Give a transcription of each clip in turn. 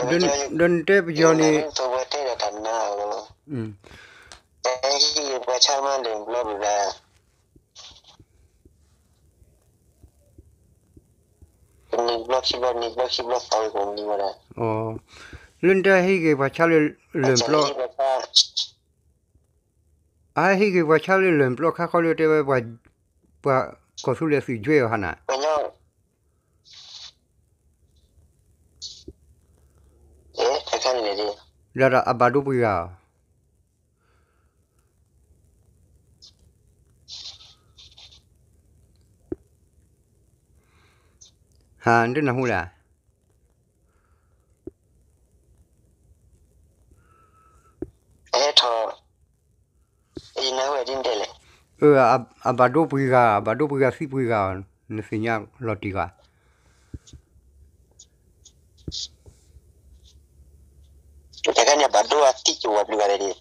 ဒီးနတဲပယီၤန့ၣ်, တဟံးပှၤဆါမးလၢဘျီပူၤဘၣ်, တနံၤဘျီခံဘျီ နံၤဘျီခံဘျီသီကနံၤဝဲဒၣ်, လၢနတဲဟံးက့ၤပှၤဆါလၢလၢၢ်ပျီ, အဟံးက့ၤပှၤဆါလၢလၢၢ်ပျီခါဃီလၢတဲဝဲ ပှၤကီၢ်သူလ့ၤသုးယွဲၢ်အီၤဟါနၤ, လၢဒီးအဘၣ်ဒိပှံၤဂၤအီၤ ဟါ ဒ်နၢ်ဟူလဲၣ်, အဘၣ်ဒိပှံၤဂၤ အဘၣ်ဒိပှံၤဂၤသံပှံၤဂၤအီၤ နသ့ၣ်ညါလီၤတံၢ်ဂၤ တခါန့ၣ်ဘၣ်ဒိအသံကဝီၤပျုၤဂၤလဲၣ်ဒ်, ဒီး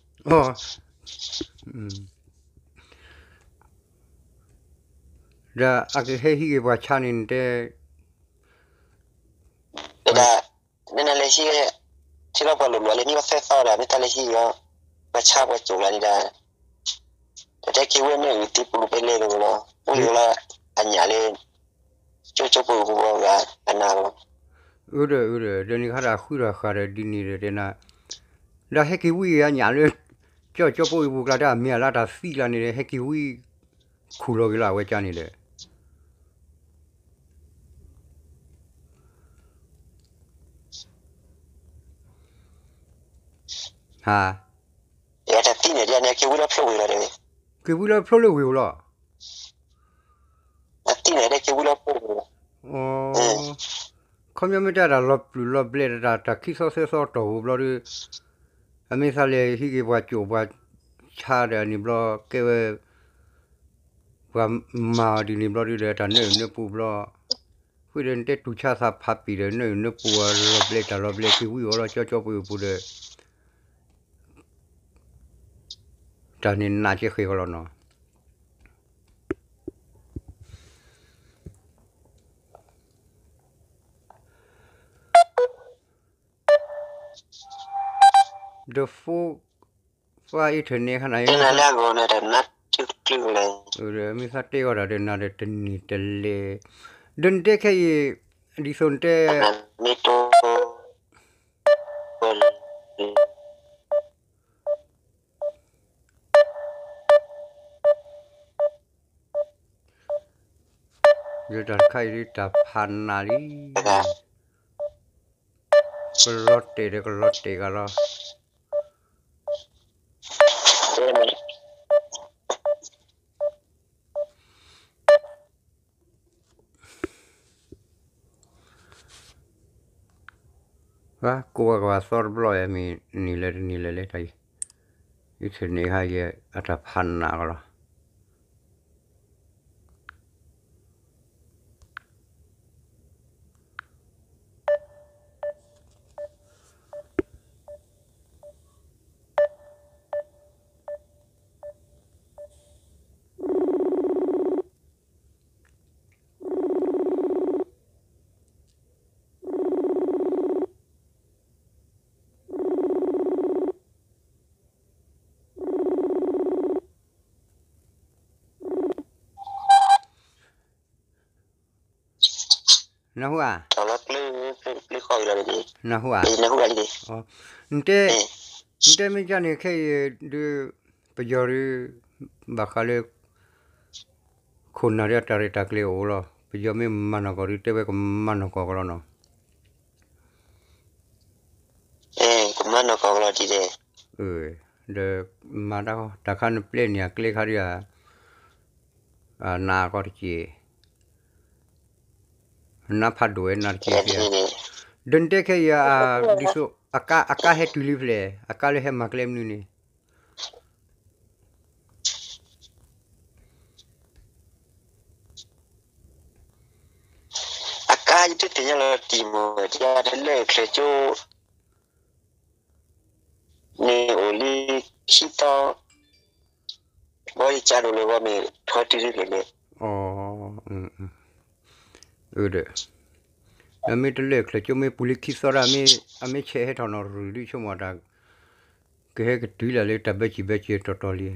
အကဟဲဟံးက့ၤပှၤဆါန့ၣ်တဲ, ဒ်, နနလဲၤဟံး, ထံလီၤပှၤလိၤလိၤလၢနံၣ်ဝဲသၢသီဒီး မ့ၢ်တၢ်လၢဟံးဂ့ၤအီၤ, ပှၤဆါပှၤကိၤလၢန့ၣ်ဒီး, တၢ်တဲက့ၤဝဲန့ၣ်အုၣ်သံပူၤပလဲလဲၣ်လီၤ, အိၣ်လီၤအညၣ်လၢ ကၠိကၠိပှၤပူၤဂၤ အနၢ်လီၤ, အၢဒီးအၢဒီး ဒီးန့ၣ်ခါဒီးဃုထီၣ်ဃာ်ဒီးဒ်န့ၣ်ဒီးတဲနၤ, ဒီးဟဲက့ၤဝံအညၣ်လၢ ကၠိကၠိပှၤပူၤကျါတၢ်မ့ၢ်အလါတၢ်သံကျါန့ၣ်ဒီး ဟဲက့ၤဝံ ခူၣ်လီၤက့ၤလီၤအဝဲကါန့ၣ်ဒီး ဟါ, က့ၤဝံလၢဖျိလၢဝ့ၤဧိၤလီၤ, ခီပညီမ့ၢ်တၢ်တၢ်လီၤပျုၢ်လီၤဘျဲးတၢ် တၢ်ခံသီသၢသီတီၢ်ပူၤဘျီဒီး အမ့ၢ်သးလဲၤဟံးက့ၤပှၤကိၤပှၤဆါဒီးန့ၣ်ဘျီ ကဲဝဲ ပှၤမၤအီၤဒ်န့ၣ်ဘျီဒီး တၢ်နၢအုၣ်နၢပူၤဘျီ, ဃုာ်ဒီးနတဲတူၢ်ဆါသးဖးပံာ်ဒီး နၢအုၣ်နၢပူၤအလီၤဘျဲးတၢ်လီၤဘျဲးက့ၤဝံအီၤလီၤ ကၠိကၠိပှၤပူၤဒီး တၢ်န့ၣ်နးကဲဃဲၤကလီၤနီၤ. ဒီး phone ဖဲ internet ခါန့ၣ် မ့ၢ်သးတဲအီၤတၢ်ဒီးနၤဒီးတနံၤတလဲၤ, ဒီးနတဲခဲအံၤ ဒ်သိးနတဲ ဒီးတၢ်တခါအံၤဒ်တၢ်ဖးနးလံ, ကလီၤတဲာ်ဒီးကလီၤတဲာ်ဂၤလီၤ. ကိးဝဲကဘၣ်သီတဘျီ မ့ၢ်နံၤလၢတနံၤလၢလဲၤတၢ်အံၤ, အံၤန့ၣ်ဟါယဲ အတၢ်ဖးနးကလီၤ. နၢ်ဟူ, နၢ်ဟူဧါ, နတဲ, နတဲမ့ၢ်ကန့ၣ် ခဲအံၤဒုး ပယီၤဒုး ဘၣ်ဃးလၢ ခိၣ်နၢ်ဒုးအတၢ်ရဲၣ်တၢ်ကျဲၤအိၣ်လီၤ. ပယီၤမ့ၢ်မၤနီၢ်ကီၢ်ဒုး တဲဝဲကမၤနီၢ်ကီၢ်ကလီၤနီၤ. ကမၤနီၢ်ကီၢ်ကလီၤဒ်လဲၣ်. ဒီးမၤတၢ်တၢ်ခါနပျဲန့ၣ် အကျဲခါဒုး နးကီတက့ၢ်, နဖးဒိၣ်ဝဲနးတက့ၢ်, ဒီးနတဲခဲအံၤ ဒ်သိး အကါဟဲတုၤလံဖဲလဲၣ်, အကါလၢဟဲမၤကျဲမနုၤန့ၣ် အကါယတသ့ၣ်ညါလီၤတံၢ်မး, တလၢချၢကၠိ, န့ၣ် ဘီဒ်ကၢ်ဒိၣ်လၢဂီၢ်မ့ၢ်ထီတံၢ်တံၢ်န့ၣ်, အၢ ဒီး အမ့ၢ်တလၢာ်ချၢကၠိမ့ၢ်ပူၤလံခံသီဒၣ်မ့ၢ် အမ့ၢ်ဆဲးဟဲထီၣ်နီၢ်ရံၣ်ဒ်ဆိကမိၣ်တၢ် ကဟဲကတုၤလၢ်လၢတၢ်ဘၢကံၢ်ဘၢကၢၤတီၤတီၤလံ.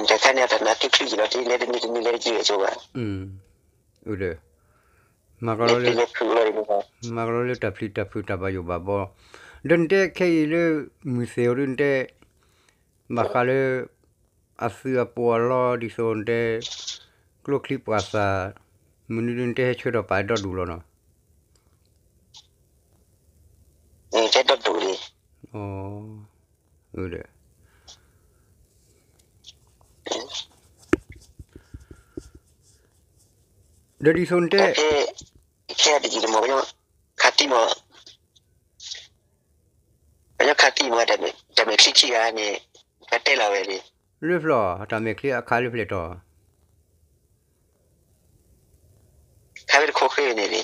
တခါန့ၣ်တၢ်နးတံၢ်ချံက့ၤလီၤတံၢ်လဲတနံၤတနံၤလဲတက့ၤအကၠိဘၣ်. အၢ ဒီး မၤကလီလၢ မၤကလီလၢတၢ်ဖျံးတၢ်ဖုးတၢ်ဘၣ်ယိၣ်ဘၣ်ဘီ, ဒီးနတဲခဲအံၤလၢ မုၢ်သ့ၣ်ဧိၤဒ်နတဲ ဘၣ်ဃးလၢ အသုးအပီးအလီဒ်သိးနတဲ ကျိချံပှၤသၣ် မနုၤဒ်နတဲဟဲဆှၢထီၣ်ပာ်ဒီဒူၣ်လီၤနီၤ. တဲဒီဒူၣ်လံ. အၢ ဒီး ဒီးဒ်သိးနတဲ ခဲအံၤတယံာ်တမီၢ် ခးတံၢ်မီၢ် ပညီခးတံၢ်မီၢ် တၢ်မဲာ်ချံခံဂၤန့ၣ် ပတဲလီၤဝဲလံ. လၢဖျီၣ် တၢ်မဲာ်ချံအခးလၢဖျဲၣ်တီၤ ခးဝဲတခိၣ်ဃ့န့ၣ်လံ.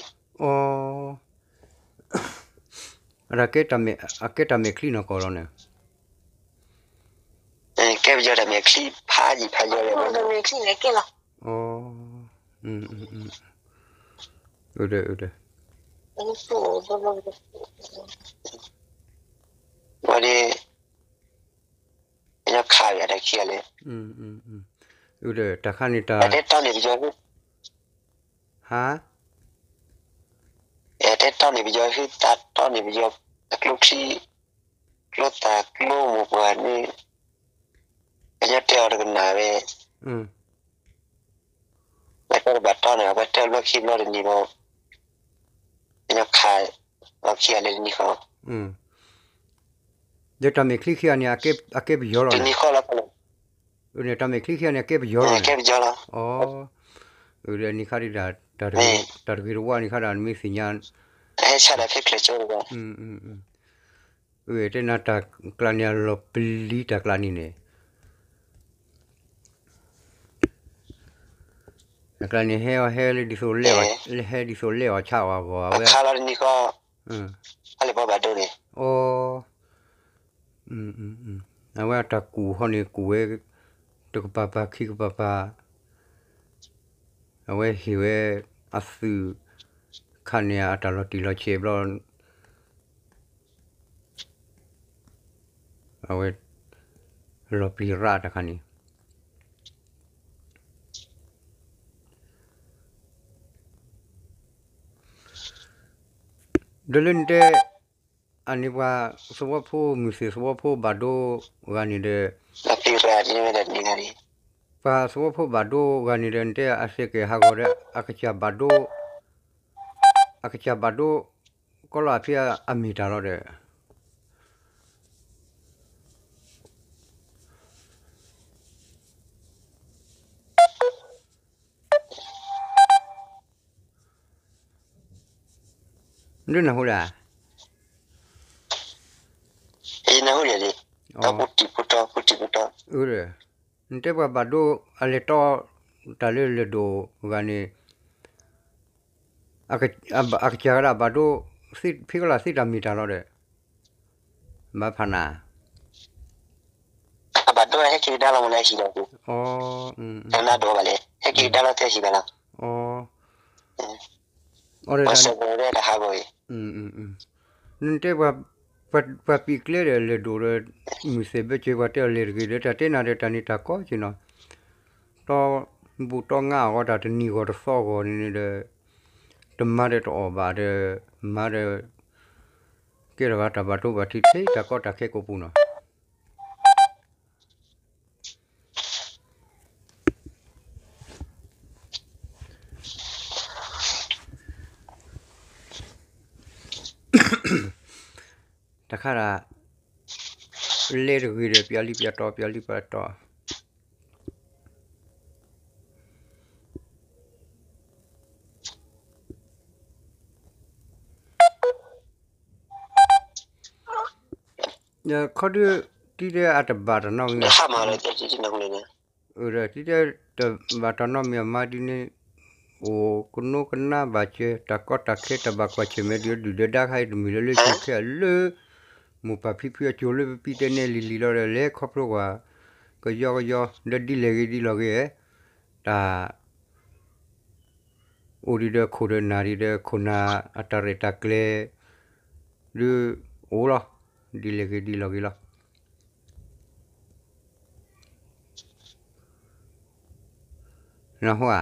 အၢ အကဲတၢ်မဲာ်ချံနီၢ်ကီၢ်လီၤန့ၣ် ကဲပယီၤတၢ်မဲာ်ချံဖးယံၤဖးယီၤလီၤ. အၢ ဒီး ဝဲဒၣ် ပညီခးဝဲတၢ်ခံဂၤလၢ ဒီးတၢ်ခါန့ၣ်တၢ် တဲတီန့ၣ်ပယီၤ ဟါ တဲတီန့ၣ်ပယီၤ ဟုသးတီန့ၣ်ပယီၤ အကျိချံ ကျိသၣ်ကျိမိၢ်ပှၢ်န့ၣ် ပညီတဲအီၤတကနၣ်ဝဲ ပတဲတဘၣ်တီန့ၣ် ပတဲအီၤလၢခံဘျီတနံၤဘၣ် ပညီခး လီၤခံဂၤလၢတနံၤဃီ ဒီးတၢ်မဲာ်ချံခံဂၤန့ၣ် အကဲပယီၤလီၤန့ၣ် တနံၤဃီလီၤ တၢ်မဲာ်ချံခံဂၤန့ၣ် အကဲပယီၤလီၤန့ၣ် ကဲပယီၤလီၤ အၢ ဒီးနံၤခါဒ်တၢ် တၢ်တဂ့ၤတဝါနံၤခါဒီး နမ့ၢ်သ့ၣ်ညါ ဟဲဆါဒၣ်ဖဲချၢၣ်ကၠိ တဲနၤတၢ်ကျါန့ၣ်အလီၤပျံၤတၢ်ကျါန့ၣ်န့ၣ် တၢ်ကျါန့ၣ်ဟဲအီၤဟဲလၢဒ်သိးလဲၣ်အီၤ ဟဲဒ်သိးလဲၣ်အီၤဆါအီၤအဂီၢ် အဝဲ ခါလီၤတနံၤဃီ အလဲၤဘီဘၣ်ဒိန့ၣ် အၢ အဝဲအတၢ်ကူၣ်ဟီန့ၣ် ကူၣ်ဝဲ တကပၤပၤခံကပၤပၤ အဝဲဟ့ၣ်ဝဲ အသုး ခါန့ၣ်အတၢ်လီၤတံၢ်လီၤဆဲးဘျီ အဝဲ လီၤပျံၤရၣ်တခါန့ၣ် ဒီးလၢနတဲ အန့ၣ်ပှၤသဝီဖိ မုၢ်သ့ၣ်သဝီဖိဘၣ်ဒိဂၤန့ၣ်ဒီး ပှၤသဝီဖိဘၣ်ဒိဂၤန့ၣ်ဒီး နတဲအစဲးကဲၤဟးဂီၤဒီး အကစၢ်ဘၣ်ဒိ အကစၢ်ဘၣ်ဒိ ကီလီၤအဖံအမ့ၢ်တၢ်လီၤဒီး ဒ်နၢ်ဟူဒၣ် နၢ်ဟူဒၣ်လံ တၢ်ပူတံၢ်ပူတီ ပူတံၢ်ပူတီ နတဲပှၤဘၣ်ဒိအလဲၤတီတၢ်လၢလၢၢ်ဒိၣ်ဂၤန့ၣ် အကစၢ်ဂၤဒၣ်ဘၣ်ဒိ ဖံကီလၢသ့တၢ်မ့ၢ်တၢ်လီၤဒီး ဘၣ်ဖးနၤ အဘၣ်ဒိဟဲက့ၤကဒါလီၤမ့ၢ်လၢဟံၣ်လီၤ တၢ်နါဒိၣ်ဘၣ်လဲၣ် ဟဲက့ၤကဒါလီၤတဲဟံၣ်ဘၣ်လီၤ အီၤ နတဲ ပှၤပံာ်ကျဲဒီးလၢၢ်ဒိၣ်ဒီး မုၢ်သ့ၣ်ဘၢစၢၤပှၤတဲအီၤလဲၤတဂ့ၤဒီး တၢ်တဲနၤဒီးတၢ်န့ၣ်တၢ်ကီက့ၤနီၤ တီဘူၣ်တီငါအဂီၢ်တၢ်တနံၤဂီၤတသီဂီၤန့ၣ်ဒီး တမၤဒီးတအီၣ်ဘၣ်ဒီး မၤဒီး ကဲထီၣ်ဘၣ်တၢ်ဘၣ်ဒိဘၣ်ထံးထဲတၢ်ကီတၢ်ခဲကိးပူၤနီၤ တခါဒၣ် လဲၤတဂ့ၤဒီး ပျးလံပျးတီ ပျးလံပျးတီ ခီဒု တံၤတဲအတဘၣ်တၢ်နီတမံၤ တံၤတဲတဘၣ်တၢ်နီတမံၤအမါဒ်န့ၣ် အိၣ်ကနိကနၣ်ဘၣ်စၢၤ တၢ်ကီတၢ်ခဲတၢ်ဘၣ်ကွၢ်ဆၢၣ်မဲာ်ဒုးဒုၣ်ဒၢဒါခါအံၤ တမ့ၢ်လၢလၢခံခဲအံၤလၢ မိၢ်ပၢ်ဖံဖုအစိၤလၢပပံတဲနဲလံၤလံၤလီၤဒီး လဲၤခီဖျိကွၢ် ကယီကယီ ဒီးဒ်လဲၣ်ဂ့ၤဒ်လဲၣ်ဂ့ၤ တၢ် အိၣ်ဒံးဒီးခိၣ်ဒီးနၢ်ဒံးဒီး ခိၣ်နၢ်အတၢ်ရဲၣ်တၢ်ကျဲၤ ဒုးအိၣ်လီၤ, ဒ်လဲၣ်ဂ့ၤဒ်လဲၣ်ဂ့ၤလီၤ. နၢ်ဟူဧါ,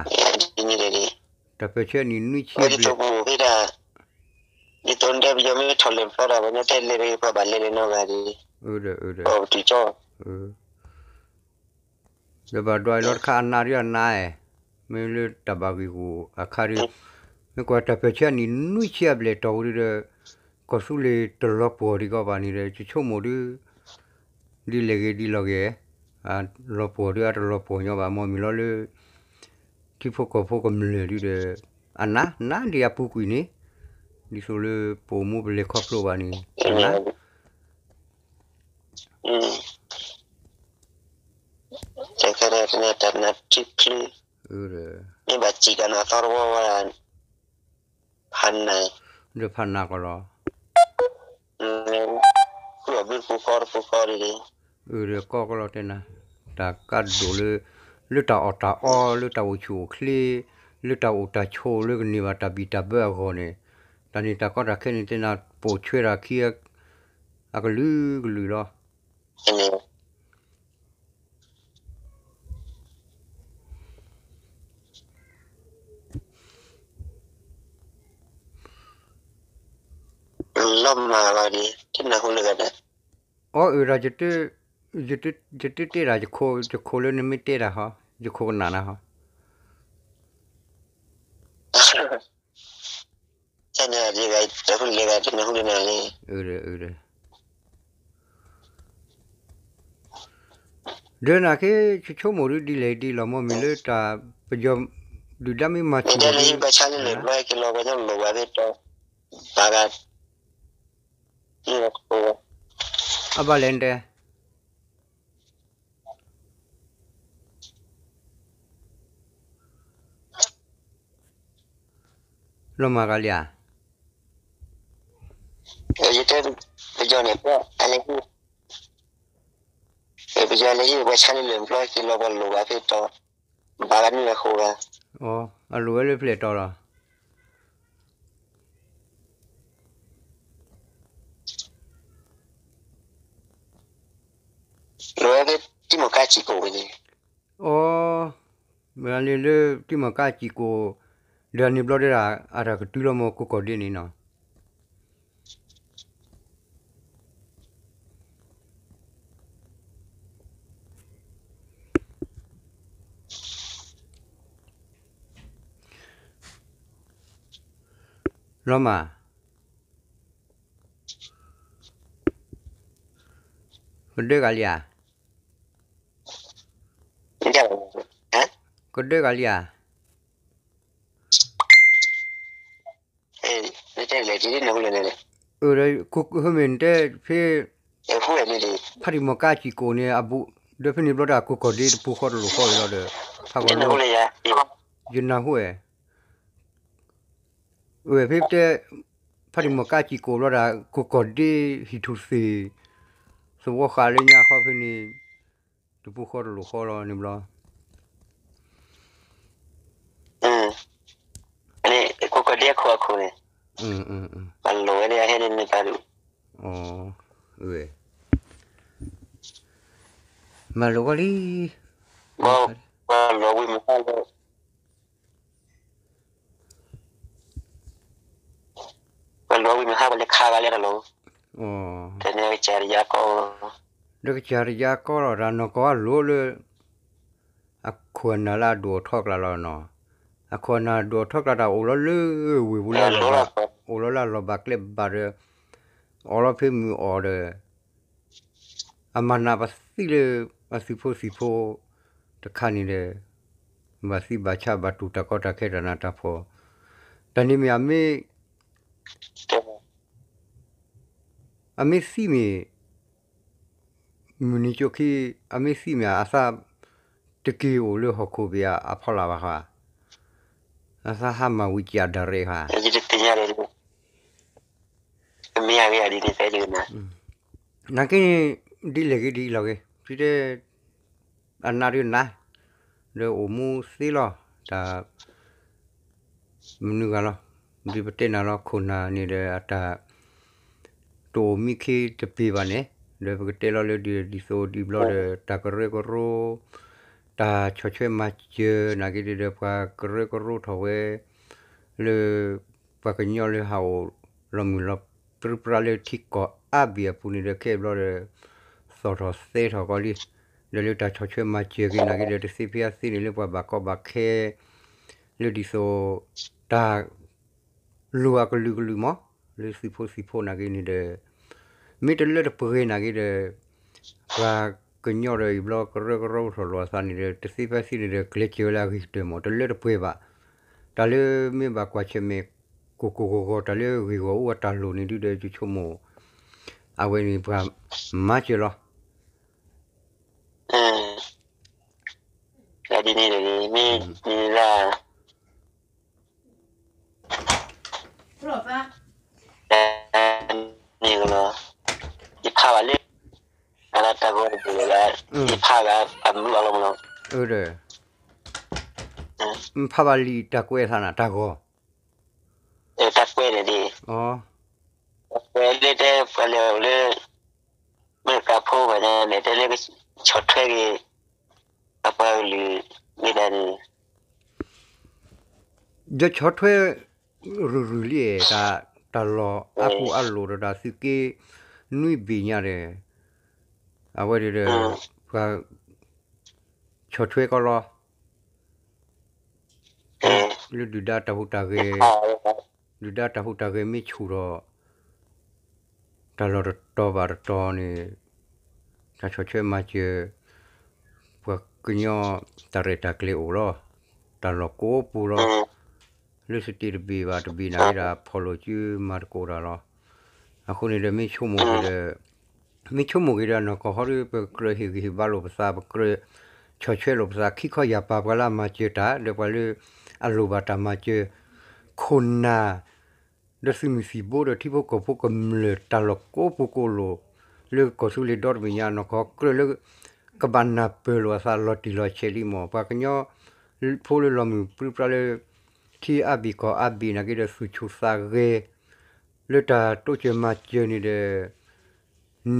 တၢ်ပၢၢ်ဆၢနံၣ်နွံဆံဘျဲၣ်, ဒ်သိးဒဲပယီၤမ့ၢ်ထီၣ်လဲၤဖျီဒီး ပှၤညီတဲလဲၤတဂ့ၤ ပှၤဘၣ်လဲၤလဲၤနီတဂၤဒံး, အၢ ဒီး အၢ ဒီး ပှၤပတုာ်ကၠီ ဒီးဘၣ်ဒွးအံၤလီၤတခါ အနးဒုးအနးအဲ, မ့ၢ်လၢတၢ်ဘၣ်ဂ့ၢ်ဂီၢ်အခါဒုး, မ့ၢ်ကွၢ်တၢ်ပၢၢ်ဆၢအနံၣ်နွံဆံအဘျဲၣ်တီၢ်ပူၤဒုးဒီး ကီၢ်သူလ့ၤတလီၤပှီၢ်ဒံးကီးဘၣ်န့ၣ်ဒီး ယဆိကမိၣ်ဒုး ဒ်လဲၣ်ဂ့ၤဒ်လဲၣ်ဂ့ၤ, လီၤပှီၢ်ဒုးအတလီၤပှီၢ်ညီဘၣ် မ့ၢ်မံၤလီၤလၢ ထံဖိကီၢ်ဖိကမျၢၢ်ဒုးဒီး အနးနးဒံးအပူၤကွံာ်န့ၣ်, ဒ်သိးလၢပအိၣ်မူပလဲၤခီဖျိဘၣ်န့ၣ် အနး တၢ်နးထံချ့, မ့ၢ်ဘၣ်စံးကနၣ်သီတဝီဝဲဒၣ်, ဖးနး, ဒီးဖးနးကီးလီၤ, ဃုအီၣ်ဘုတပူၤဃီတပူၤဃီဒ်န့ၣ်, အၢ ဒီးကီကီးလီၤတဲနၤ, တၢ်ကါဒိၣ်လၢ လၢတၢ်အီၣ်တၢ်အီ လၢတၢ်အိၣ်ဆူၣ်အိၣ်ချ့, လၢတၢ်အိၣ်တၢ်ဆိး လၢကန့ၢ်ဘၣ်တၢ်ဘံၣ်တၢ်ဘၢအဂီၢ်န့ၣ်, တၢ်န့ၣ်တၢ်ကီတၢ်ခဲန့ၣ်တဲနၤ ပိာ်ဆွဲတၢ်ခံ အကလုာ်ကလုာ်လီၤ. လီၤမၢ်လီၤဒ် တနၢ်ဟူလၢဂၤဒၣ်, အီ အၢ ဒီး ယတတဲတၢ် ယခိၣ်လၢနမ့ၢ်တဲတၢ်ဟီ, ယခိၣ်ကနၣ်နၤဟီ. ဒီးနၤခ့ ဆိကမိၣ်ဒ်လဲၣ်ဒ်လီၤ မ့ၢ်မ့ၢ်လၢတၢ်ပယီၤဒုၣ်ဒါမ့ၢ်မၤဆူၣ် အဘၣ်လဲၣ်နတဲ လီၤမၢ်ကလံဧါ, ယတဲ ပယီၤန့ၣ် ပယီၤလဲၤဟံးပှၤဆါလၢလၢၢ်ပျီဟံးလီၤပှၤလိၣ်ဘၣ်ဖဲတီၤ, ဘၣ်ဂၤနုာ်အဃိဂၤ, အလိၣ်ဝဲလၢဖျဲၣ်တီၤလီၤ. လီၤဝဲဖဲတံၤမီၢ်ကါစံၣ်ကိၣ်ဝဲန့ၣ်, အီ, မ့ၢ်လၢတံၤမီၢ်ကါစံၣ်ကိၣ်, ဒီးန့ၣ်ဘျီဒဲဒၣ် အတၢ်ကတုၤလီၤမ့ၢ်ကိၢ်ကီၢ်ဒ့န့ၣ်နီၤ လီၤမၢ်, ကဒၢဂၤလံဧါ, ကဒၢဂၤလံဧါ, မ့ၢ်တဲဖဲ ဖါတံၤမီၢ်ကါစံၣ်ကိၣ်န့ၣ် အဘူး, ဒီးဖဲန့ၣ်ဘျီဒီး ကိၢ်ကီၢ်ဒ့တပူၤဃီတလိၣ်ဃီလီၤဒီး ဖးဂီၤလိၤ, ယနၢ်ဟူဝဲ ဝဲဖဲတဲ ဖါတံၤမီၢ်ကါစံၣ်ကိၣ်ဘျီဒီး ကိၢ်ကီၢ်ဒ့ဟံၣ်ထူၣ်သ့ၣ် သဝီဃာ်လၢညါခီဖဲန့ၣ် တပူၤဃီတလိၣ်ဃီလီၤန့ၣ်ဘျီ ကိၢ်ကီၢ်ဒ့အခိၣ်အခိၣ်န့ၣ် ပလိၣ်ဝဲဒၣ်ဟဲန့ၣ်န့ၣ်ပာ်ဒူၣ်, မၤလိာ်ကီလံ, ပှၤလိၣ်ဝံၤမဟါလၢ ပှၤလိၣ်ဝံၤမဟါပှၤလဲၤခးဂၤလဲၤတၢ်လီၤ, တနံၤကစၢ်တယါကီ, ဒီးကစၢ်တယါကီလီၤ တၢ်နီၢ်ကီၢ်အလိၤလၢ အခိၣ်အနၢ်လၢအဒိၣ်အထီကျါလီၤနီၤ, အခိၣ်အနၢ်ဒိၣ်အထီကျါတၢ်အိၣ်လီၤလၢဝ့ၢ်ပူၤလၢ အိၣ်လီၤလၢအလီၢ်ဘၣ်ကျဲဘၣ်ဒီး အီၣ်လီၤဖဲမုၢ်အီၣ်ဒီး အမၤနၢၤပသံလၢ အသုးဖိသံၣ်ဖိတခါန့ၣ်ဒီး ဘၣ်သံဘၣ်ဆါဘၣ်တူၢ်တၢ်ကီတၢ်ခဲတၢ်နးတၢ်ဖှီၣ်, တၢ်န့ၣ်မ့ၢ်အမ့ၢ် အမ့ၢ်သံမ့ၢ် မုၢ်နံၤကၠိခံ အမ့ၢ်သံမ့ၢ်အသး တက့ၤအိၣ်လၢဟီၣ်ခိၣ်ဘ့ၣ်အဖီလာ်ဘၣ်ဃီဧါ, အသးဟးမၤဝံၤကးဒၣ်ရဲၣ်ဧါ, ယတသ့ၣ်ညါဒီး မ့ၢ်အဂ့ၢ်ဒ်န့ၣ် ဖဲဒ်န့ၣ် နာ်က့န့ၣ် ဒ်လဲၣ်ဂ့ၤဒ်အံၤလီၤဂ့ၤ ဖဲတဲ အနးဒုးနး ဒီးအိၣ်မူသ့လီၤ တၢ် မနုၤဂၤလီၤ ဒ်ပတဲနၤလီၤ ခိၣ်နၢ်န့ၣ်ဒီးအတၢ် တအိၣ်မံခ့တပ့ၤဘၣ်န့ၣ် ဒီးပကတဲလီၤလၢဒ်သိးဒ်ဘျီဒီး တၢ်ကရၢကရိ တၢ်ဆီၣ်ထွဲမၤစၢၤနာ်က့ဒီး ပှၤကရၢကရိထီၣ်ဝဲ လၢ ပှၤကညီလၢဟးအိၣ်လီၤမုၢ်လီၤပြံပြါလၢထံကီၢ်အါဘ့ၣ်အပူၤန့ၣ်ဒီး ခဲအံၤဘျီဒီး သီၣ်ထီၣ်သဲထီၣ်ကီးလံ, ဒီးလၢတၢ်ဆီၣ်ထွဲမၤစၢၤက့ၤနာ်က့ဒီး တသ့ဖဲအသ့န့ၣ်လၢပှၤဘၣ်ကီဘၣ်ခဲ လၢဒ်သိး တၢ် လိၣ်အကလုာ်ကလုာ်မး လၢသုးဖိသံၣ်ဖိနာ်က့န့ၣ်ဒီး မ့ၢ်တလၢတပှဲၤနာ်က့ဒီး ပှၤကညီဒီးအံၤဘျီကရၢကရိထီၣ်လိာ်အသးန့ၣ်ဒီး တသ့ဖဲသ့န့ၣ်ဒီး ကျဲးစၢးဝဲလၢအဂ့ၤကတၢၢ်မး တလၢတပှဲၤဘၣ်. တၢ်လၢမ့ၢ်ဘၣ်ကွၢ်ဆၢၣ်မဲာ် ကိၢ်ကိၢ်ဂီၤဂီၤ တၢ်လၢဂ့ၢ်ဂီၢ်အိၣ်အတၢ်လိၣ်န့ၣ်ဒုဒီး ယဆိကမိၣ် အဝဲန့ၣ်ပှၤမၤစၢၤလီၤ. ဒ်န့ၣ် မ့ၢ်ဒ်န့ၣ်လၢ န့ၣ်လီၤ, ယဖးဘၣ်လၢ အလၢတၢ်ဂီၤတဘ့ၣ်လၢ ယဖးဘၣ်အမုၢ်အလီၢ်မးလီၤ. ဒီး မ့ၢ်ဖးဘၣ်လံာ်တၢ်ကွဲးအသးန့ၣ် တၢ်ဂီၤ တၢ်ကွဲးန့ၣ်ဒ် တၢ်ကွဲးလၢတဲပှၤလဲၤအိၣ်လၢ မ့ၢ်တၢ်ဖိဘၣ်န့ၣ် တဲလၢကဆီၣ်ထွဲက့ၤ အပှၤကလုာ်မ့ၢ်ဒၣ်န့ၣ် ယဆီၣ်ထွဲ ရုၢ်ရုၢ်လံ တၢ်လီၢ်အါပူၤအါလိာ်ဒီးတၢ်သုးက့ နွံဘ့ၣ်ညါဒီး အဝဲဒီး ပှၤ ဆီၣ်ထွဲကီးလီၤ လၢဒုၣ်ဒါတၢ်ဟူးတၢ်ဂဲၤ ဒုၣ်ဒါတၢ်ဟူးတၢ်ဂဲၤမ့ၢ်ဆူၣ်ဒီး တၢ်လီၢ်တတီၤဘၣ်တတီၤန့ၣ် တၢ်ဆီၣ်ထွဲမၤစၢၤ ပှၤကညီတၢ်ရဲၣ်တၢ်ကျဲၤအိၣ်လီၤ. တၢ်လီၢ်ကိးပူၤလီၤ. လၢ state တဘ့ၣ်ဘၣ်တဘ့ၣ်နာ်က့ဒီး ဖီၣ်လိာ်စုမၤသကိးတၢ်လီၤ. အဃိန့ၣ်ဒီး မ့ၢ်ဆိကမိၣ်က့ၤဒီး မ့ၢ်ဆိကမိၣ်က့ၤဒီး နီၢ်ကီၢ်ဟီဒီး ပကြၢးဟ့ၣ်ဂံၢ်ဟ့ၣ်ဘါလိာ်ပသး ပကြၢးဆီၣ်ထွဲလိာ်ပသး ခံခီယၢ်ပၤ ပှၤလၢအမၤစၢၤတၢ် ဒီးပှၤလၢ အလိၣ်ဘၣ်တၢ်မၤစၢၤ ခိၣ်နၢ် ဒီးသုးမုၢ်သံၣ်ဘိဒီးထံဖိကီၢ်ဖိကမျၢၢ် တၢ်လီၢ်ကိးပူၤကိးလိာ် လၢကီၢ်သူလ့ၤဒီတဘ့ၣ်ညါ နီၢ်ကီၢ်ကြၢးလၢ ကဘၣ်နၢ်ပၢၢ်လိာ်အသးလီၤတံၢ်လီၤဆဲးလံမး ပှၤကညီဖိလၢလီၤမုၢ်ပြံပြါလၢ ထံအါဘ့ၣ်ကီၢ်အါဘ့ၣ်နာ်က့ဒီး သူၣ်ဆူၣ်သးဂဲၤ လၢတၢ်တိစၢၤမၤစၢၤန့ၣ်ဒီး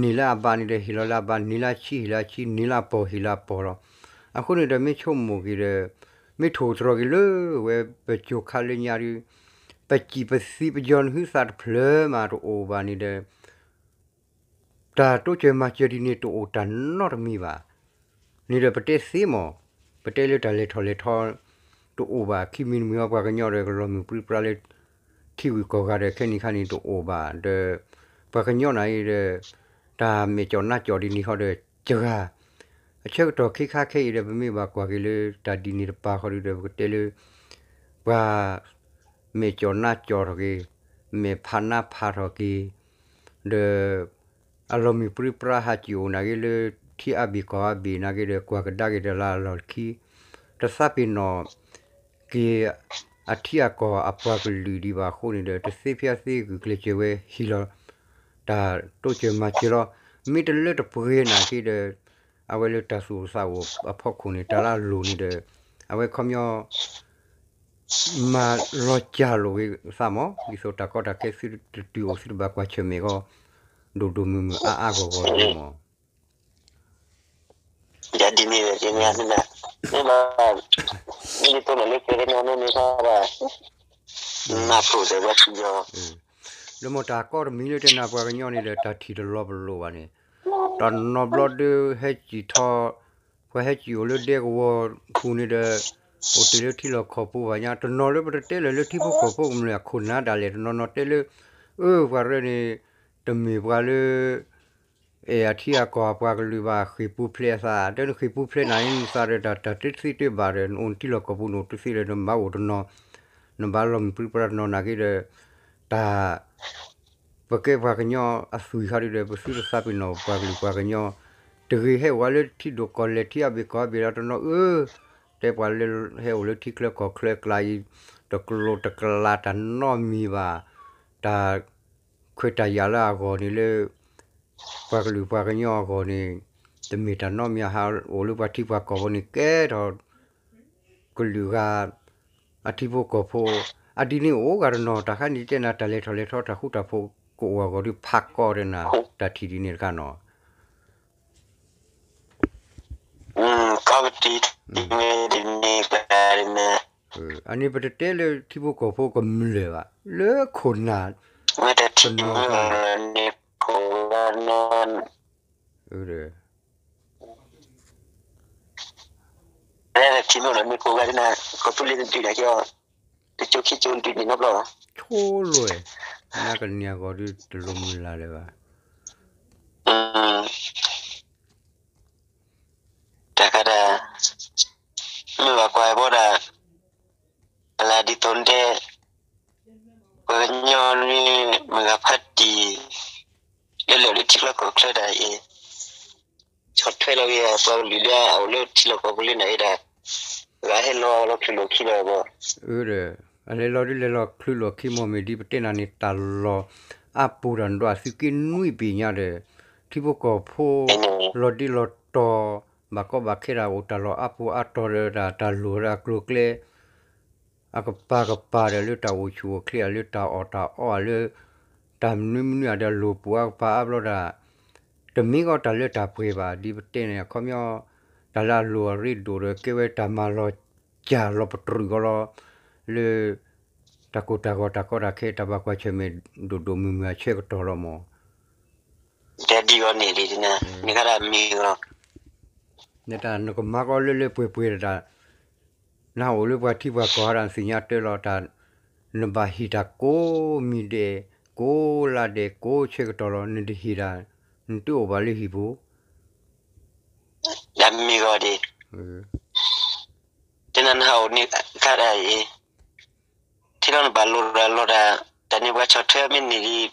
န့ၢ်လၢအဘၣ်န့ၣ်ဒီး ဟ့ၣ်လီၤလၢအဘၣ်, န့ၢ်လၢအဆံး ဟ့ၣ်လၢအဆံး, န့ၢ်လၢအပီၢ် ဟ့ၣ်လၢအပီၢ်လီၤ. အဃိန့ၣ်ဒီး မ့ၢ်ဆိကမိၣ်က့ၤဒီး မ့ၢ်ထိၣ်သတြီၤက့ၤလၢဝဲပစိၤခါလၢညါဒီး ပစံၣ်ပသံပယီၤနဟုသးတဖျၢၣ်မးတအိၣ်ဘၣ်န့ၣ်ဒီး တၢ်တိစၢၤမၤစၢၤဒ်န့ၣ်တအိၣ်တၢ်နီတမံၤဘၣ်. န့ၣ်ဒီးပတဲသ့မး, ပတဲလၢတၢ်လဲၤထီၣ်လဲၤထီ တအိၣ်ဘၣ် ခံမံၤတမံၤအီၤ ပှၤကညီဒီးကလီၤမုၢ်ပြံပြါလၢ ထံဂုၤကီၢ်ဂၤဒီး ခဲနံၤခါန့ၣ်တအိၣ်ဘၣ်ဒီး ပှၤကညီနၤအံၤဒီး တၢ်မဲာ်ကၠီၣ်နါကၠီၣ်ဒ်န့ၣ်ဃီဒီး စှၤ အဆၢကတီၢ်ခ့ခါခဲအံၤဒီး ပမ့ၢ်ဘၣ်ကွၢ်က့ၤလၢတၢ်ဒ်န့ၣ်တပၤဃီဒီး ပကတဲလၢ ပှၤ မဲာ်ကၠီၣ်နါကၠီၣ်ထီၣ်က့ၤ, မဲာ်ဖးနါဖးထီၣ်က့ၤ, ဒီး အလီၤမုၢ်ပြံပြါဟးစံၣ်အိၣ်နာ်က့လၢ ထံအါဘ့ၣ်ကီၢ်အါဘ့ၣ်နာ်က့ဒီး ကွၢ်ကဒါက့ၤတၢ်လၢအလီၢ်ခံ တသးပ့ၤနီၣ်က့ၤ အထံအကီၢ်အပှၤကလုာ်ဒံးဘၣ်အဃိန့ၣ်ဒီး တသ့ဖဲအသ့ဂုာ်ကျဲးစၢးဝဲဟ့ၣ်လီၤ တၢ်တိစၢၤမၤစၢၤလီၤ. မ့ၢ်တလၢတပှဲၤနာ်က့ဒီး အဝဲလၢတၢ်သူၣ်အိၣ်သးအိၣ်အဖီခိၣ်န့ၣ် တၢ်လၢအလိၣ်န့ၣ်ဒီး အဝဲခီပညီ မၤလီၤစၢ်လိာ်က့ၤသးမး ဒ်သိးတၢ်ကီတၢ်ခဲသုတတုၤအိၣ် သုတဘၣ်ကွၢ်ဆၢၣ်မဲာ်ဃီ ဒိၣ်ဒိၣ်မုၢ်မုၢ်အါအါဂီၢ်ဂီၢ်န့ၣ်မး ယဒ်န့ၣ် ယမ့ၢ်န မ့ၢ်ဘၣ် မ့ၢ်ဒ်သိးလၢကဲကနီၤန့ၣ် မ့ၢ်ဘၣ် နၢ်ပၢၢ်စၢၤဝဲစံယီၤ လၢမ့ၢ်တၢ်ကီတမံၤလၢတဲနၤပှၤကညီန့ၣ်ဒီး တၢ်ထံၣ်တလီၤပလိာ်ဘၣ်န့ၣ် တနီၤဘျီဒီးဟဲစံၣ်ထီၣ် ပှၤဟဲစံၣ်အိၣ်လၢဒဲကဝီၤပူၤန့ၣ်ဒီး အိၣ်တ့ၢ်လၢထံလီၢ်ကီၢ်ပူၤဘၣ်ညါ တနီၤလၢပတတဲလၢၤလၢထံဖိကီၢ်ဖိကမျၢၢ်အခိၣ်နၢ်ဒၣ်လဲာ် တနီၤနီၤတဲလၢ အၢ ပှၤရဲၣ်န့ၣ် တမ့ၢ်ပှၤလၢ အဲၣ်အထံအကီၢ်အပှၤကလုာ်ဘၣ် ဃ့ၢ်ပူၤဖျဲးအသး တဲနဃ့ၢ်ပူၤဖျဲးနၤန့ၣ် နသးဒီးတၢ်တသ့တဘၣ်ဒီး နအိၣ်နထံလီၢ်ကီၢ်ပူၤ နအိၣ်တသ့လၢၤ နဘၣ်အိၣ်တနီၤ နဘၣ်လီၤမုၢ်ပြံပြါတနီၤနာ်က့ဒီး တၢ် ပကဲပှၤကညီအသွံၣ်ခါဒုဒီး ပသုတသးပ့ၤနီၣ်ပှၤကလုာ်ပှၤကညီ တဂ့ၤဟဲအိၣ်ဝဲလၢထံဒိၣ်ကီၢ်လဲၢ် ထံအါဘ့ၣ်ကီၢ်အါဘ့ၣ်လီၤ တနီၤအၢ တဲပှၤလၢဟဲအိၣ်လၢထံချၢကီၢ်ချၢအကျါအံၤ တကျိၤတကျါတၢ်နီတမံၤဘၣ်, တၢ်ခွဲးတၢ်ယာ်လၢအဂီၢ်န့ၣ်လၢ ပှၤကလုာ်ပှၤကညီအဂီၢ်န့ၣ် တမ့ၢ်တၢ်နီတမံၤဟးအိၣ်လၢပှၤထံပှၤကီၢ်ဖိန့ၣ် ကဲထီၣ် ကလုာ်ဂၤ အထံဖိကီၢ်ဖိ, အဒ်န့ၣ်အိၣ်ဂၤတနီၤ တၢ်ခါန့ၣ်တဲနၤ တၢ်လဲၤထီၣ်လဲၤထီ တၢ်ဃူတၢ်ဖိးကအိၣ်အဂီၢ်ဒီး ဖးကီးဒီးနၤ တၢ်ထံၣ်ဒ်န့ၣ်တခါနီၤ. ကီးကတံၤ မ့ၢ်ဒ်န့ၣ် အန့ၣ်ပတတဲလၢထံဖိကီၢ်ဖိကမျၢၢ်ဘၣ်, လၢခိၣ်နၢ် မ့ၢ်တထံၣ်မုၢ်လီၤန့ၣ် ခိၣ်ဂၤနီၤ လၢထံၣ်မုၢ်လီၤန့ၣ် ခိၣ်ဂၤဒ်နၤ ကီၢ်သူလ့ၤတဒုးနၤက့ၤအီၤ တကၠိခံကၠိဒုးန့ၣ်နီတဘျီဘၣ်. ဆိလွဲၢ်, နကနံၤအဂီၢ်ဒုးတလိၣ်မုၢ်လၢ်လၢၤဘၣ်. တၢ်ခါဒၣ် မ့ၢ်ဘၣ်ကွၢ်ဘီဒၣ် အလၢဒ်သိးတဲ ပှၤကညီန့ၣ် မုၢ်ဂၤဖးတံၢ် လၢလၢာ်လၢထံချၢကီၢ်ချၢဒၣ်အံၤ ဆီၣ်ထွဲလီၤက့ၤပှၤကလုာ်လၢအအိၣ်လၢထံလီၢ်ကီၢ်ပူၤလၢနၤအံၤဒၣ် ဂၤဟဲလီၤလီၤချုးလီၢ်ခံလီၤဘီ အလဲၤလီၤဒ်လဲၤလီၤချုးလီၢ်ခံမ့ၢ်မ့ၢ်ဒ်ပတဲနၤန့ၣ် တၢ်လီၢ်အါပူၤတၢ်ဒွးသုးက့နွံဘ့ၣ်ညါဒီး ထံဖိကီၢ်ဖိ လီၤဒ့လီၤတီၤ ဘၣ်ကီဘၣ်ခဲဒၣ်အိၣ်တၢ်လီၢ်အါပူၤအါတီၤဒီးတၢ်လိၣ်ဒီးအကျိၤအကျဲ အကပၤကပၤဒီးလၢတၢ်အိၣ်ဆူၣ်အိၣ်ချ့ လၢတၢ်အီၣ်တၢ်အီလၢ တၢ်မနုၤမနုၤဒီးလိၣ်ပူၤအါကပၤအါဘျီဒၣ် တမ့ၢ်ကီးတၢ်လၢတၢ်ပှဲၤဘၣ် ဒ်ပတဲန့ၣ် အခီပညီ တၢ်လၢအလိၣ်အရ့ဒိၣ်ဒီးကဲဝဲတၢ်မၤလီၤစၢ်လီၤပတြူးကီးလီၤ လၢ တၢ်ကိၢ်တၢ်ဂီၤတၢ်ကီတၢ်ခဲ တၢ်ဘၣ်ကွၢ်ဆၢၣ်မဲာ်ဒိၣ်ဒိၣ်မုၢ်မုၢ်အဆၢကတီၢ်လီၤမး တဒ်အီၤန့ၣ်ဒ်န့ၣ် မ့ၢ်ဂၤဒၣ်မ့ၢ်ဂီၤ နတၢ်နကမၤကီးလၢလၢပှဲၤပှဲၤတၢ် နဟးအိၣ်လၢပှၤထံပှၤကီၢ်ဟးဒၣ်နသ့ၣ်ညါတၢ်လီၤတၢ် နဘၣ်ဟ့ၣ်တၢ်ကိးမံၤဒဲး ကိးလါဒဲး ကိးဆၢကတီၢ်လီၤ နတဟ့ၣ်တၢ် နတအိၣ်ဘၣ်လၢဟံၣ်ပူၤ တၢ်မ့ၢ်ဂီၤဒံး တနၤနဟးအိၣ်န့ၣ်ခါဒၣ်အံၤ ထံလီၤနဘၣ်လိၣ်တၢ်လီၤတၢ် တၢ်န့ၣ်ပှၤဆီၣ်ထွဲမ့ၢ်န့ၢ်ဒံး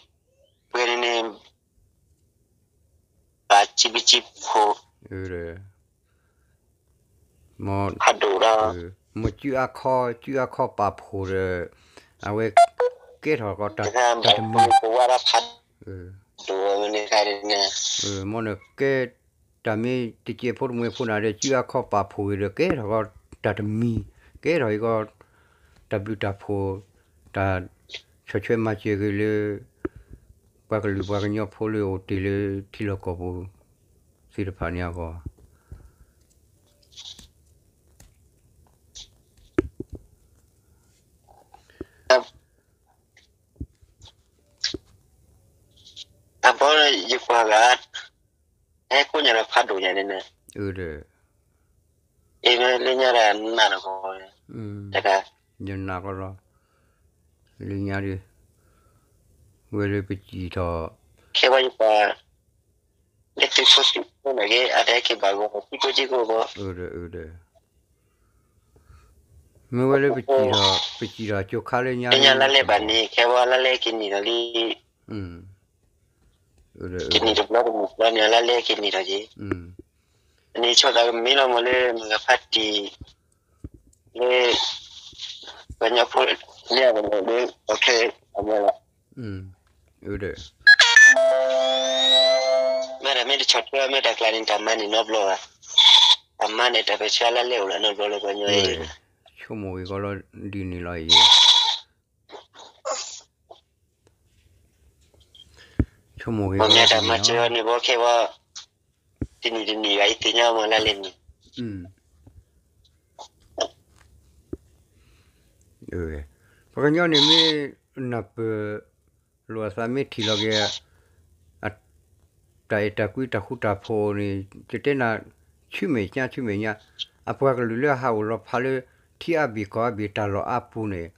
ပှဲၤန့ၣ်န့ၣ် ဘၣ်စံးဘျုးစံးဖှိၣ် ဖးဒိၣ်ဒီး မ့ၢ်စုအါခီ စုအါခီပာ်ဖှိၣ်ဒီး အဝဲကဲထီၣ်ကီးတၢ်တမံၤ ပဝဲဒၣ်ဖးဒိၣ်န့ၣ် မ့ၢ်နကဲ တၢ်မ့ၢ်တစဲးဖိတမှဲၤဖိနၤဒီး စုအါခီပာ်ဖှိၣ်ဂ့ၤဒီး ကဲထီၣ်ကီးတၢ်တမံၤ ကဲထီၣ်အံၤကီး တၢ်ဘျုးတၢ်ဖှိၣ် တၢ်ဆီၣ်ထွဲမၤစၢၤဂ့ၤလၢ ပှၤကလုာ်ပှၤကညီဖိလၢအိၣ်တ့ၢ်လၢထံလီၢ်ကီၢ်ပူၤ သ့ၣ်တဖၣ်န့ၣ်အဂီၢ် အဘီယကွၢ်ဂၤ ဟဲကိးညါဒီးဖးဒိၣ်ညါန့ၣ်န့ၣ် အ့ၣ် လၢညါဒီးနးနကီး တကး ယနးကီးလီၤ လၢညါဒီး ဝဲလၢပစံၣ်ထီၣ် ခဲဘီယကွၢ် လၢသုးဖိသုးဖိန့ၣ်က့ အတဟဲက့ၤဘၣ်ဂီၢ် သုးဖိက့ၢ်ကိၢ်ဘီ မ့ၢ်ဝဲလၢပစံၣ်ထီၣ် ပစံၣ်ထီၣ်ကၠိခါလၢညါ လၢညါလါလဲဘၣ်န့ၣ် ခဲဘီလါလဲက့ၤနံၣ်ဒီးလံ ကနံၣ်တဘျီတမုၢ်ဘျီန့ၣ် လါလဲက့ၤနံၣ်ဒီးက့ၤ န့ၣ်ဆီၣ်သးကမ့ၢ်လီၤမးလၢမုၢ်ဂၤဖးတံၢ် လၢ ပှၤကညီဖိလၢအမ့ၢ်လၢ အီၣ်ခဲအမ့ၢ်လီၤ မ့ၢ်တၢ်မ့ၢ်တဆီၣ်ထွဲမ့ၢ်တၢ်ကျါန့ၣ် တၢ်မၤန့ၣ်နီတဘျီဘၣ် တၢ်မၤန့ၣ် တၢ်ပၢဆှၢလၢလဲအိၣ်လၢနီတဘျီလၢပှၤကညီအံၤ ဆိကမိၣ်ဂ့ၤကီးလီၤ ဒ်န့ၣ်လီၤအံၤ ဆိကမိၣ်ဂ့ၤကီးလီၤ တၢ်မၤစၢၤအီၤန့ၣ် ဘီခဲဘီ တနံၣ်တနံၣ်ဂၤအံၤ သ့ၣ်ညါမးလၢလဲၣ်န့ၣ် ပှၤကညီန့ၣ်မ့ၢ်နၢ်ပၢၢ်လိာ်အသးမ့ၢ်ထံၣ်လီၤက့ၤ တၢ်အဲၣ်တၢ်ကွံတၢ်ဃူတၢ်ဖိးန့ၣ် ယတဲနၤ ဆူမဲာ်ညါဆူမဲာ်ညါ အပှၤကလုာ်လၢအဟးအိၣ်လီၤဖးလၢ ထံအါဘ့ၣ်ကီၢ်အါဘ့ၣ်တၢ်လီၢ်အါပူၤန့ၣ်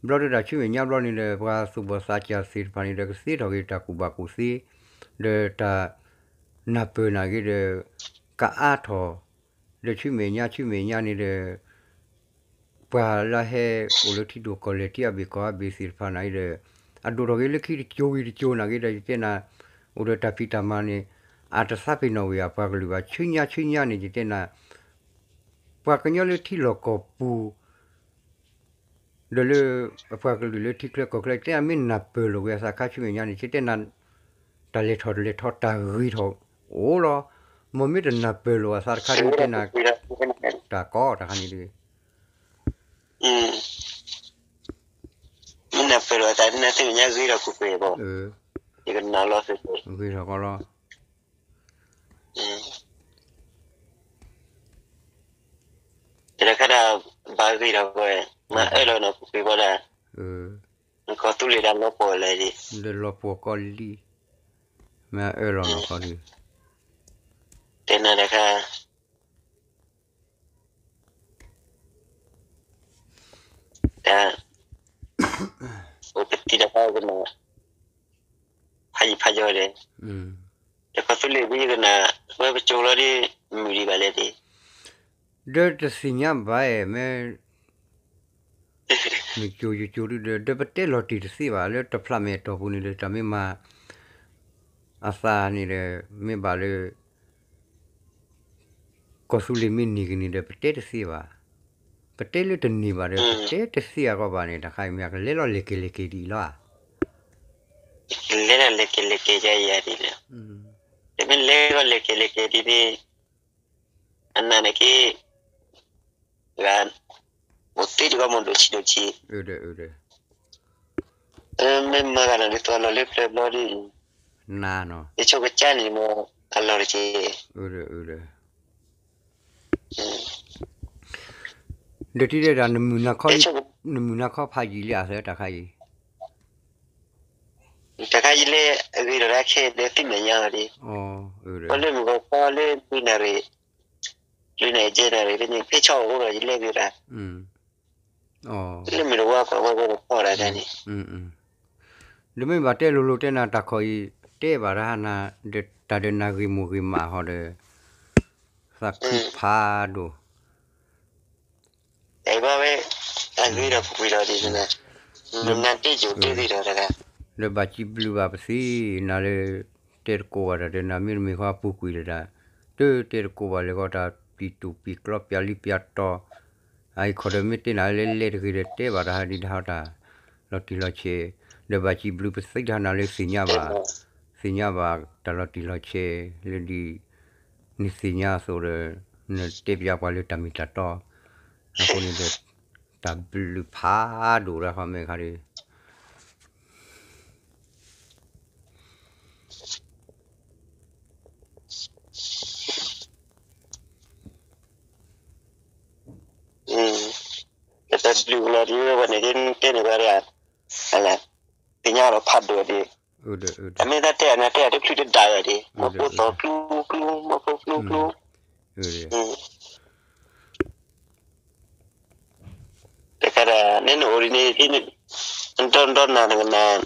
ဘျီဒုးတၢ်ဆူမဲာ်ညါဘျီန့ၣ်ဒီး ပှၤသူၣ်ဘီၣ်သးစၢ်သ့ၣ်တဖၣ်န့ၣ်ဒီး ကသ့ထီၣ်က့ၤတၢ်ကူၣ်ဘၣ်ကူၣ်သ့ ဒီးတၢ်နၢ်ပၢၢ်နာ်က့ဒီး ကအါထီၣ် ဒီးဆူမဲာ်ညါဆူမဲာ်ညါန့ၣ်ဒီး ပှၤလၢဟဲအိၣ်လၢထံဒိၣ်ကီၢ်လဲၢ် ထံအါဘ့ၣ်ကီၢ်အါဘ့ၣ်သ့ၣ်တဖၣ်နာ်က့ဒီး အဒိၣ်ထီၣ်က့ၤလၢခံတကၠိဝံၤတကၠိနာ်က့ဒီး ယတဲနၤ အိၣ်ဒီးတၢ်ဖံးတၢ်မၤန့ၣ် အတသးပ့ၤနီၣ်ဝံၤအပှၤကလုာ်ဘၣ် ဆူညါဆူညါန့ၣ် ယတဲနၤ ပှၤကညီလၢထံလီၢ်ကီၢ်ပူၤ ဒီးလၢ အပှၤကလုာ်လၢထံချၢကီၢ်ချၢ တဲအမ့ၢ်နၢ်ပၢၢ်လိာ်က့ၤအသးခါဆူမဲာ်ညါန့ၣ် ကတဲနၤ တၢ်လဲၤထီၣ်လဲၤထီတၢ်ဂ့ၤထီၣ်အိၣ်လီၤ. မ်မ့ၢ်တနၢ်ပၢၢ်လိာ်အသးတခါဒုးတဲနၤ တၢ်ကီတၢ်ခါန့ၣ်ဒုး မ့ၢ်နၢ်ပၢၢ်လိာ်အသးဒ်နၤသ့ၣ်ညါဂ့ၤထီၣ်ကွ့ၢ်ကွ့ၢ်ဘၣ်, ယကနၣ်လီၤသ့ၣ်သ့ၣ်, ဂ့ၤထီၣ်ကီလီၤ. တၢ်တခါဒၣ် ဘၣ်ဂ့ၤထီၣ်ကွ့ၢ်, မၤအၢၣ်လီၤနီၢ်ကွ့ၢ်ဘၣ်ဒၣ်, နကီၢ်သူလ့ၤဒၣ်လီၤပှီၢ်လဲၣ်ဒ်, လၢလီၤပှီၢ်ကီလံ, မ့ၢ်အၢၣ်လီၤနီၢ်ကီဒုး, တဲနၤတခါ တၢ် အိၣ်ပတံၤတၢ်ဖးကနၣ် ဖးယံၤဖးယီၤဒီး တခီသူလ့ၤဝံယကနၣ် ဝဲပကၠိလီၤဒ် မုၢ်ဒံးဘၣ်လဲၣ်ဒ် ဒီးတသ့ၣ်ညါဘၣ်အဲၣ် မ့ၢ် မ့ၢ်ကၠိယကၠိဒုဒီး ဒီးပတဲလီၤတံၢ်တသ့ဘၣ် လၢတဖျးမဲာ်အတီၢ်ပူၤန့ၣ်ဒီး တၢ်မ့ၢ်မၤ အသးန့ၣ်ဒီး မ့ၢ်ဘၣ်လၢ ကီၢ်သူလ့ၤမ့ၢ်န့ၢ်ကန့ၢ်ဒီး ပတဲတသ့ဘၣ်. ပတဲလၢတန့ၢ်ဘၣ်ဒီး ပတဲတသ့အဂီၢ်ဘၣ်န့ၣ် တခါအံၤမ့ၢ်ကလဲၤလီၤလဲၤက့ၤလဲၤက့ၤဒ်အံၤလီၤဧါ. လဲၤလီၤလဲၤက့ၤလဲၤက့ၤယၤယၤဒ်လဲၣ်. တမ့ၢ်လဲၤလီၤလဲၤက့ၤလဲၤက့ၤဒ်န့ၣ် အနၢ်န့ၣ်က့ၤ ဂၤ အိၣ်သ့တဂီၢ်မ့ၢ်ဒိၣ်ဆံးဒိၣ်ဆံး, မ့ၢ်မၤဂၤန့ၣ်ဒ်သိးလီၤလၢပျၢၤဘျီဒ်အံၤ, ယဆိကစၢ်န့ၣ်မ့ၢ်အလီၢ်တက့ၢ်. ဒီးထံၣ်ဒၣ် နမုၢ်နၤခီဖးယံာ်လံအသးတၢ်ခါအံၤ, တၢ်ခါယံာ်လၢအဂ့ၤဒီးတၢ်ခဲဒီးသ့ၣ်မဲာ်ညါအီၤဒ်, ပလၢမုၢ်ဂီၤခီလၢလွံၢ်နၣ်ရံၣ်, လွံၢ်နၣ်ရံၣ်ယဲၢ်နၣ်ရံၣ်ဖဲန့ၣ် ဖဲဆီအိၣ်ဒီးယလဲၤဂ့ၤတၢ် လၢမုၢ်တဝါကွၢ်ဝဲဝဲတခီဒၣ်န့ၣ်, ဒီးမ့ၢ်ဘၣ်တဲလိၤလိၤတဲနၤတၢ်ခီအံၤ, တဲဘၣ်တၢ်နၤ, တၢ်ဒီးနၤဂ့ၤမိၢ်ဂ့ၤမးဟီဒီး, သးခုဖးဒိၣ်, တၢ်အံၤဘၣ်ဝဲ, တၢ်ဂ့ၤဒီးပူၤကွံာ်ဒီးဒ်န့ၣ်, နတ့ၢ်ယိာ်တ့ၢ်ဂ့ၤဒီးတဂၤ, ဒီးဘၣ်စံးဘျုးဘၣ်ပသံ, နၤလၢ, တဲတကိးဘၣ်တၢ်ဒီးနၤမ့တမ့ၢ်ဃီအပူၤကွံာ်ဒီးတၢ်, တတဲတကိးဘၣ်လၢဃီတၢ်ပျံၤတူာ်ပျံၤကျီပျံၤလံပျံၤတီၤ, အအံၤခီဒီးမ့ၢ်တဲနၤလၢလဲၤတဂ့ၤဒီးတဲဘၣ်တၢ်ဟးဒ်တၢ်ဟီတၢ်, လီၤတံၢ်လီၤဆဲး, ဒီးဘၣ်စံးဘျုးပသံတၢ်နၤလၢသ့ၣ်ညါဘၣ်, သ့ၣ်ညါဘၣ်တၢ်လီၤတံၢ်လီၤဆဲး, လၢဒ်, နသ့ၣ်ညါအသိးဒီး, နတဲပျးပှၤလၢတၢ်မ့ၢ်တၢ်တီ, အဃိန့ၣ်ဒီး, တၢ်ဘျုးဖးဒိၣ်တၢ်ခီမ့ၢ်ခါဒီး တၢ်ဘျုးလီၤဒ်ဝဲန့ၣ်ဒ်တဲန့ၢ်ဝဲဒၣ်, သ့ၣ်ညါလီၤဖးဒိၣ်ဒ်, အမ့ၢ်တၢ်တဲအနၢ်တဲအတချုးတဒၣ်ဝဲဒ်, မ့ၢ်ဖိသီၤကျူကျူ မ့ၢ်ဖိကျူကျူ, တခါဒၣ် နနအိၣ်ဒ်န့ၣ်, ဒီဒီနၤနကနၣ်,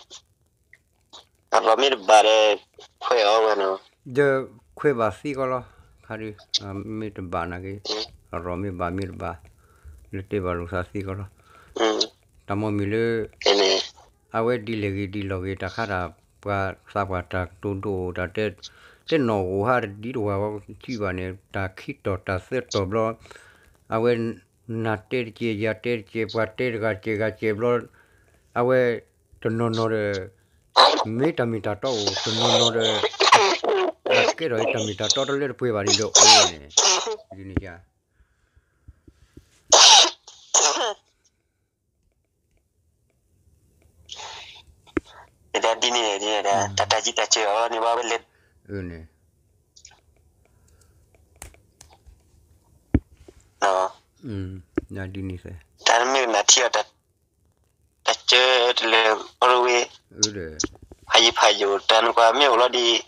အရီၣ်မ့ၢ်တဘၣ်ဒီး, ခွဲးအီၤဝဲနီၤ, ဒီးခွဲးဘၣ်သံကီလီၤ, ခါဒုး, မ့ၢ်တဘၣ်နာ်က့, အရီၣ်မ့ၢ်ဘၣ်မ့ၢ်တဘၣ်, လၢတဲဘၣ်လိာ်သးသံကီလီၤ, တၢ်မ့ၢ်မ့ၢ်လၢ, အဝဲဒ်လဲၣ်ဂ့ၤဒ်လီၢ်ဂ့ၤ တၢ်ခါတၢ်ပှၤသးပှၢ်တၢ်တိၢ်ဒိၣ်တၢ်တဲ, တဲနီၣ်ဂိၣ်ဟါတဒ်တဝၢ်ဝဲကံဘၣ်န့ၣ် တၢ်ခံတီၢ်တၢ်သၢတီၢ်ဘျီ, အဝဲ, နၤတဲတကဲး ယၤတဲတကဲး ပှၤတဲတဂၤတကဲးဂၤတကဲးဘျီ, အဝဲ, တနီၤနီၤဒီး, မ့ၢ်တၢ်မ့ၢ်တၢ်တီအိၣ် တနီၤနီၤဒီး, အကဲထီၣ်အံၤတၢ်မ့ၢ်တၢ်တီတလၢတပှဲၤဘၣ်န့ၣ်ဒီးအိၣ်ဝဲန့ၣ်, ဒ်န့ၣ်ယါ ဒ်န့ၣ်, တၢ်တၢ်စံးတၢ်စၢၤအီၤန့ၣ်ဘၣ်ဝဲလဲၣ်, န့ၣ်, ဒ်န့ၣ်, တၢ်မ့ၢ်နၤထံၣ်အီၤ, တၢ်စၢၤတလဲၤအီၤဝဲ, ဖးယံၤဖးယိာ် တၢ်နကွၢ်မ့ၢ်အိၣ်လီၤဒ်,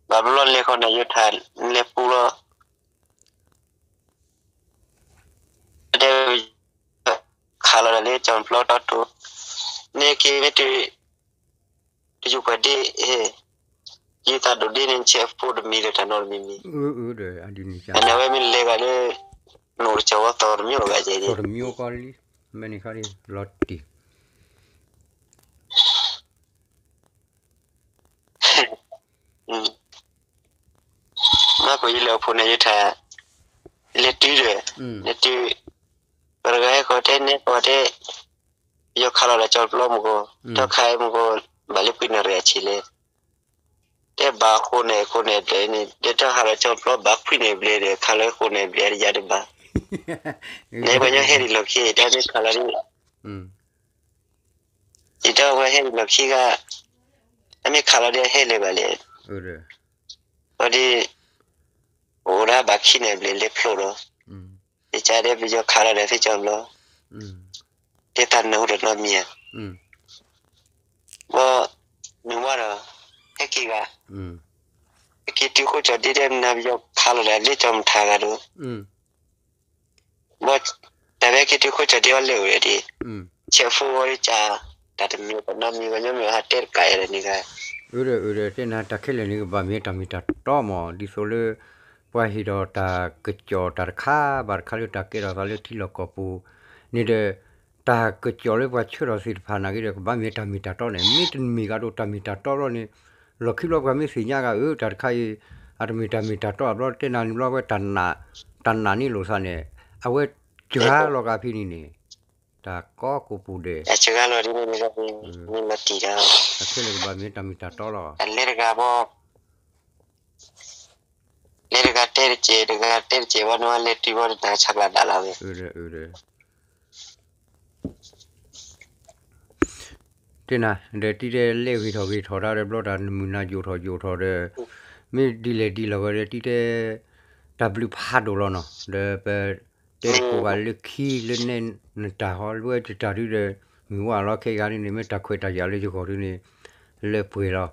ဘၣ်ဘျီလဲၤဃီနၤယိထၣ်, လဲၤပူၤလီၤ တဲ, ခးလီၤဒၣ်လၢကၠီၤပျီတီတိ, န့ၣ်က့ၤမ့ၢ်တ, တယိၤပှၤဒ့, ယသးဒိၣ်ဒ့န့ၣ် ဆဲးဖိတမံၤဒီးတၢ်နီတမံၤမံၤ, အန့ၣ်ဝဲမ့ၢ်လဲၤဂၤလၢ, နအိၣ်တကၠီၤဝဲသီတမံၤလီၤဂၤယဲ, သီတမံၤကီလံ, မ့ၢ်န့ၣ်ခါဒ်, လီၤတံၢ် မ့ၢ်ကွၢ်ယလဲၤအဖိန့ၣ်ယထၣ်, လဲၤတုၤဒီး, လဲၤတုၤ, ပှၤတဂၤဟဲဃီၤတဲနဲဃီၤတဲ, ယခးလီၤဒီးကၠီပျီမူကီၢ်, တၢ်ခးမူကီၢ် ဘၣ်လၢခွံနၣ်ရံၣ်အဆံးလဲၣ်, တဲဘၣ်ဃိးနၣ်ရံၣ် ဃိးနၣ်ရံၣ်ဘျဲၣ်န့ၣ် တဲတၢ်ခးလီၤကၠီပျီဘၣ်ခွံနၣ်ရံၣ်ဘျဲၣ်ဒီး ခးလီၤဃိးနၣ်ရံၣ်ဘျဲၣ်ဒီးယၤတဘၣ်, နပှၤညီဟဲဒံးလီၢ်ခံ တၢ်မ့ၢ်ခးလီၤဒ် ယတၢ်ဝဲဟဲဒံးလီၢ်ခံဂၤ, တၢ်မ့ၢ်ခးလီၤဒီးဟဲလၢၤဘၣ်လဲၣ်, အီၤဒ် အိၣ်ဒၣ်ဘၣ်ခံနၣ်ရံၣ်ဘျဲၣ်လဲၤဖျိလီၤ, ယကါဒဲးပယီၤခးလီၤဒီးသ့ၣ်ကၠီပျီ, တဲတၢ်နၢ်ဟူတနီတမံၤဧါ, ဘီ နဝၤဒီး ဟဲက့ၤဂၤ, ဟဲက့ၤတုၤဃိကၠီၣ်ဒ့တဲမနၤပယီၤခးလီၤဒီးလၢကၠီၣ်မထါဂၤဒီး ဘီ တၢ်ဝဲက့ၤတုၤဃိကၠီၣ်ဒ့အီၤလဲၤအိၣ်ဒီး ဆဲးဖိဝဲကၢ်, တၢ်တမံၤတနီတမံၤ ပှၤညီမ့ၢ်ဟးတဲတကးယၤဒီးန့ၣ်ဂၤ, အၢဒီးအၢဒီး တဲနၤတၢ်ခဲလၢာ်န့ၣ် ကဘၣ်မ့ၢ်တၢ်မ့ၢ်တၢ်တီမး ဒ်သိးလၢ ပှၤဟ့ၣ်ဒီးတၢ်ကစီၣ်တၢ်တခါဘၣ်တခါလၢတၢ်ကဲထီၣ်သးလၢထံလီၢ်ကီၢ်ပူၤန့ၣ်ဒီး တၢ်ကစီၣ်လၢပှၤဆှၢထီၣ်သ့ၣ်တဖၣ်နာ်က့ဒီး ကဘၣ်မ့ၢ်တၢ်မ့ၢ်တၢ်တီန့ၣ် မ့တမ့ၢ်ကဒီးတၢ်မ့ၢ်တၢ်တီဘျီန့ၣ် လီၢ်ခံဘျီပှၤမ့ၢ်သ့ၣ်ညါဂၤ အၢ တၢ်တခါအံၤ အတမ့ၢ်တၢ်မ့ၢ်တၢ်တီဘျီ တဲနၤန့ၣ်ဘျီဝဲ တၢ်နာ်န့ၢ်လိာ်သးန့ၣ် အဝဲစှၤလီၤဂၤဖဲန့ၣ်န့ၣ် တၢ်ကီကိာ်ပူၤဒဲး စှၤလီၤဒ်န့ၣ် မ့ၢ်လီၤတံၢ်ဒီး တၢ်ခဲလၢာ်ကဘၣ်မ့ၢ်တၢ်မ့ၢ်တၢ်တီလီၤ. လဲၤတဂၤဘီ လဲၤတဂၤတဲတကဲး တဂၤတဲတကဲးဘီ နဝဲလဲၤတုၤဘီ တၢ်ဆါကျၢ်ဒၣ်လီၤဝဲ တဲနၤ ဒီးတံၤတဲလဲၤဂ့ၤထီၣ်ဂ့ၤထီၣ်တၢ်ဒီး ဘျီတၢ်နမုၢ်နၤယိာ်ထီၣ်ယိာ်ထီၣ်ဒီး မ့ၢ်ဒ်လဲၣ်ဒ်လဲၣ်ဝဲဒီး တံၤတဲ တၢ်ဘျုးဖးဒိၣ်လီၤနီၤ ဒီးပတဲတကိးဂၤလၢခံလၢနဲနတၢ်ဟီ လၢဝဲတတၢ်ဒုဒီး မုၢ်ဝါလီၤခဲဂၤဒ်န့ၣ် မ့ၢ်တၢ်ခွဲးတၢ်ယာ်လၢယဂီၢ်ဒ်န့ၣ် လၢပှဲၤလီၤ.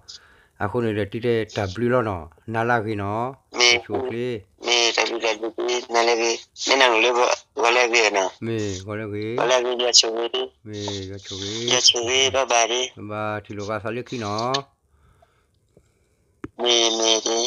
အဃိန့ၣ်ဒီး တံၤတဲတၢ်ဘျုးလီၤနီၤ နၤလၢအဂ့ၤနီၤ မ့ၢ်ဆိၣ်ချ့ မ့ၢ်တၢ်ဘျုးတၢ်ဘျုး မ့ၢ်နၤလၢအဂ့ၤ မ့ၢ်နၤလိၤလၢဂီၤလၢအဂ့ၤနီၤ မ့ၢ်ဂီၤလၢအဂ့ၤ ဂီၤလၢအဂ့ၤ ယဆိၣ်ဂ့ၤ မ့ၢ်ယဆိၣ်ဂ့ၤ ယဆိၣ်ဂ့ၤ ဘၣ်ဘၣ်ဒ် ဘၣ်ထံၣ်လိာ်ကသးလၢခံနီၤ မ့ၢ်မ့ၢ်